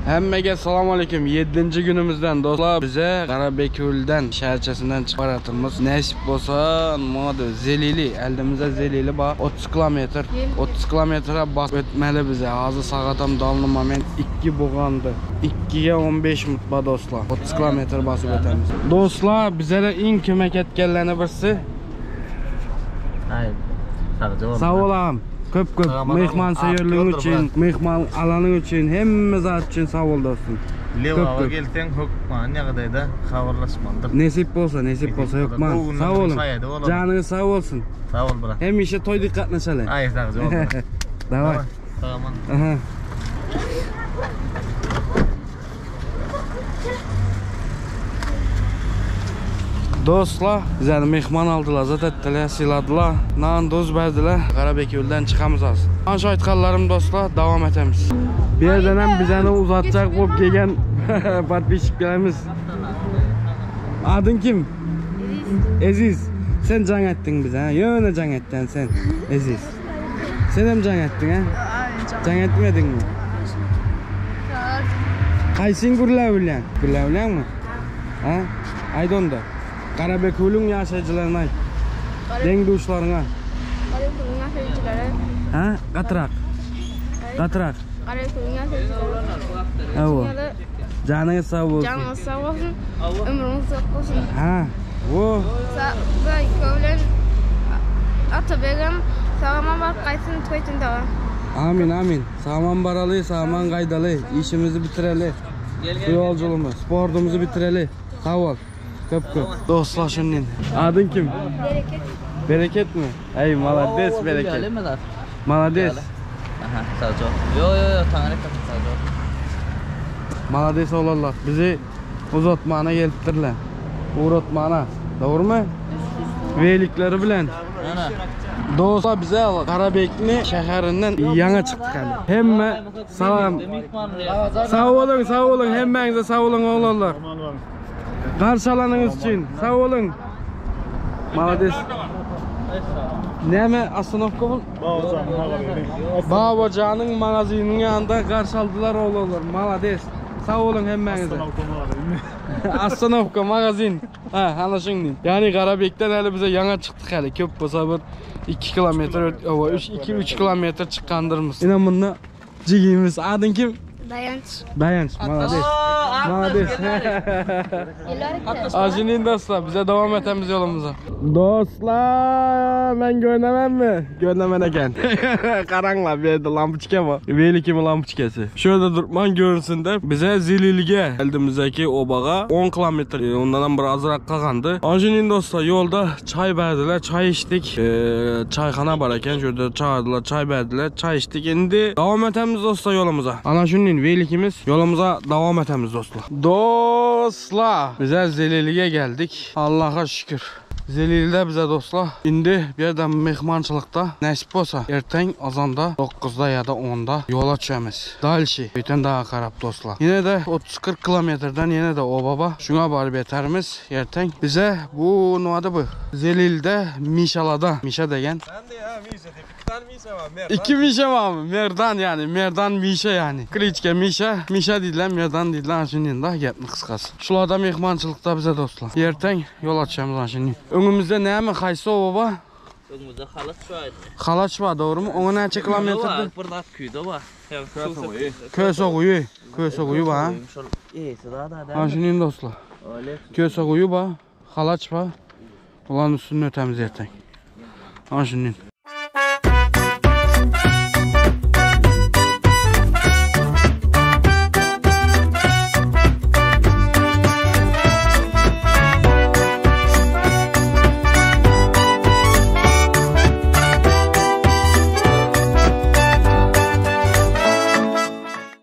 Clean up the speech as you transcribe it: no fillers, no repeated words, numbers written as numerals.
Hemmege salam aleýkum. Ýedinji günümizden dostlar bize Garabekewülden şäherçesinden çykyp baratyrmyz. Nesip bolsa nymada Zelili, eldimizde Zelili bar. 30 kilometr. 30 kilometre basyp ötmeli bize. Hazır sagatam dalny moment 2 bogandy. 2-ge 15 minut bar dostlar. 30 kilometr basyp ötemiz. Dostlar bizlere iň kömek etgenlerini birisi. Aý, sagja bol. Sag bol agam. Köp köp myhman söýerligiň üçin, myhman alanyň üçin, hemme zat üçin sag bol dostum. Lebaba gelseň hökman ýagdaýda habarlaşmalydyr. Nesip bolsa, nesip bolsa hökman. Sag boluň. Janyňyz sag bolsun. Sag bol brat. Hemişe toý dik gatnaşaly. Aý sagja bol brat. Daway. Sag aman. Aha. Dostlar, bizani mehman aldylar, zat etdiler, syladylar, nan duz berdiler. Garabekewülden çykamyz az. Ana şu aýtganlarym dostlar, dowam etemiz. Bir yerden hem bizani uzatjak bolup gelen podpisçiklerimiz. Adyň kim? Eziz. Sen jaň etdiň bize, ha? Ýöne jaň etdin sen, Eziz. Sen hem jaň etdiň, ha? Jaň etmediňmi? Haýsyň gürläp bilýäň? Gürläp bilýäňmi? Ha? Aýt onda. Garabekewüliň ýaşaýjylaryna aýt. Deň-duşlaryňa. Garabekewüliň ýaşaýjylary. Ha? Gatyrak. Gatyrak. Garabekewüliň ýaşaýjylary. Hawa. Janyňyz sag bolsun. Janyňyz sag bolsun. Ömrüňiz uzak bolsun. Ha. Wo. Zaýka bilen Atabegem sag-aman baryp gaýtsyn toýtun daga. Amin, amin. Sag-aman baraly, sag-aman gaýdaly. Işimizi bitireli. Bu ýolculygymyzy, sportumyzy bitireli. Sag bol. Köp köp. Dostlar şundan. Adyň kim? Bereket. Bereketmi? Eý, malades Bereket. Malades. Aha, sagja. Yo yo yo, taňry kapy sagja. Malades oglanlar. Bizi uzatmana gelipdirler. Ugratmana. Dogrumy? Welikleri bilen. Ana. Dostlar bize Garabekni şäherinden ýaňa çykdyk hali. Hemme salam. Sag boluň, sag boluň. Hemmäňize sag boluň oglanlar. Garşy alanyňyz üçin sag boluň. Malades. Näme ostanowka bul? Babajanyň magazynyň ýanynda garşy aldylar oglanlar. Malades. Sag boluň hemmäňize. Ostanowka magazin. Ha, ana şuň. Ýani Garabekden hali bize ýaňa çykdyk hali. Köp bolsa bir 2 kilometr, 3 2 3 kilometr çykandyrmyz. Ine munda jigimiz. Adyň kim? Daýanç. Daýanç, malades. Malades. Ajinin dostlar, bize devam etemiz ýolumuza. Dostlar, men görnememmi? Görnemen eken. Garaňlar, bir ýerde lampoçka bar. Welikimiň lampoçkasy. Şu ýerde durman görünsün dep, bize Zililge, eldimizdäki obaga 10 kilometr, e, ondan hem bir azrak kalgandy. Ajinin dostlar, ýolda çaý berdiler, çaý içdik. E, çaýhana bar eken, şu ýerde çagyrdylar, çaý berdiler, çaý içdik. Indi dowam etemiz dostlar ýolumuza. Ana şundan welikimiz ýolumuza dowam etemiz dostlar. Dostlar, bize Zililge geldik. Allaha şükür. Zelilde bize dostlar. Indi bir yerden mehmançılıkda nesip bolsa erten azanda 9'da ya da 10'da yola düşemiz. Dalşi bütün daha karap dostlar. Yine de 30-40 kilometreden yine de o baba şuna barıp yeterimiz erten. Bize bu ne adı bu? Zelilde Mişalada. Mişa degen. İki Mişa var mı? Merdan yani. Merdan Mişa yani. Kliçke Mişa. Mişa dediler Merdan dediler. Şimdi daha gepni kıskası. Şularda mehmançılıkta bize dostlar. Erten yol açacağımız şimdi. Önümüzde ne mi? Kaysı o baba? Öňümizde halat şu aýdy. Halaç var doğru mu? Ona neçe kilometrdi? Bir zat küýde bar. Köse kuyu. Köse kuyu var. ha? Şol eýsi da da. Ha şimdi dostlar. Öyle. Köse kuyu var. Halaç var. Ulan üstünü ötemiz erten. Ha şimdi.